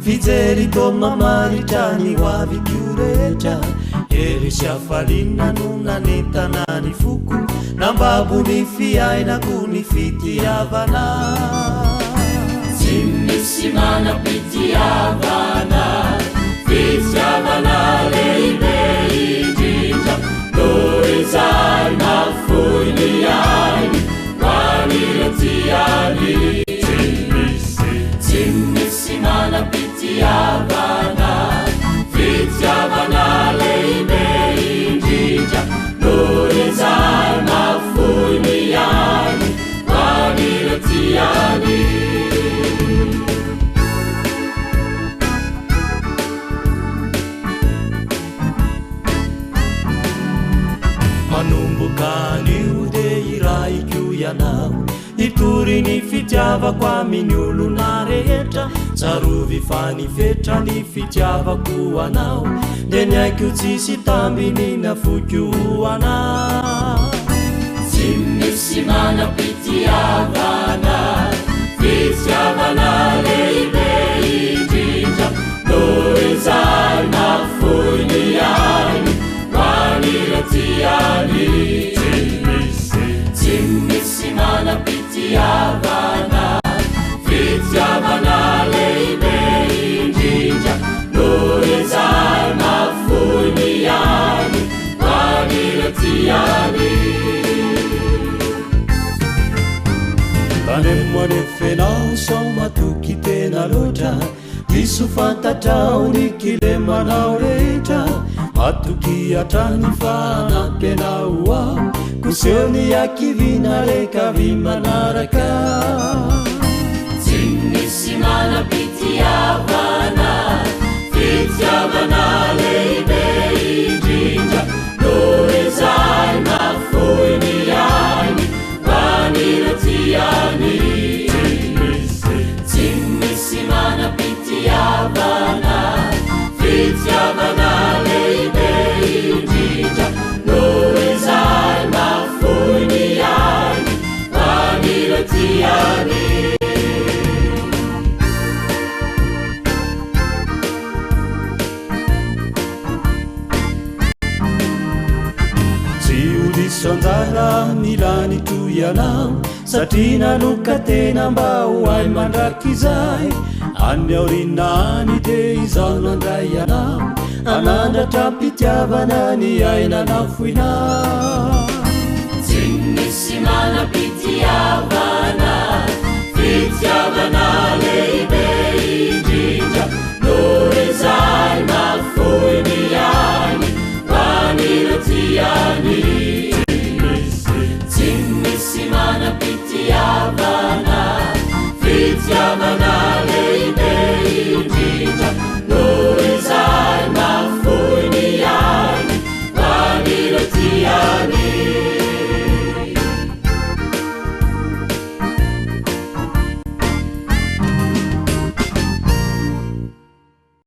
Fijery toa mamaritra ny hoaviko rehetra. Hery sy hafaliana no nanentana ny foko, nambabo ny fiainako ny fitiavana. Tsy misy manam-pitiavana, fitiavana lehibe indrindra noho izay nafoy ny ainy ho an'ireo tiany. Tsy misy, tsy misy manam-pitiavana, fitiavana lehibe indrindra noho izay nafoy ny ainy ho an'ireo tiany. Manomboka anio dia hirahiko ianao hitory ny fitiavako amin'ny olona rehetra. Tsarovy fa ny fetra ny fitiavako anao dia ny aiko tsisy tambiny nafoiko ho anao. Tsy misy manam-pitiavana, fitiavana lehibe indrindra noho izay nafoy ny ainy ho an'ireo tiany. Tsy misy, tsy misy manam-pitiavana, fitiavana lehibe indrindra noho izay nafoy ny ainy ho an'ireo tiany. Tandremo anefa ianao sao matoky tena loatra, diso fantatrao ny kilemanao rehetra. Matokia hatrany fa hanampy anao aho, koseho ny hakiviana reka avy manaraka. Tsy misy manam-pitiavana, fitiavana lehibe indrindra noho izay nafoy ny ainy ho an'ireo tiany. Tsy misy, tsy misy manam-pitiavana, fitiavana lehibe indrindra noho izay nafoy ny ainy ho an'ireo tiany. Tsy ho diso anjara ny lanitro ianao, satria nanokan-tena mba ho ahy mandrakizay. Any aoriana any dia izaho nandray anao, hanandratra am-pitiavana ny aina nafoinao. Tsy misy manam-pitiavana, fitiavana lehibe indrindra noho izay nafoy ny ainy ho an'ireo tiany. Tsy misy, tsy misy manam-pitiavana.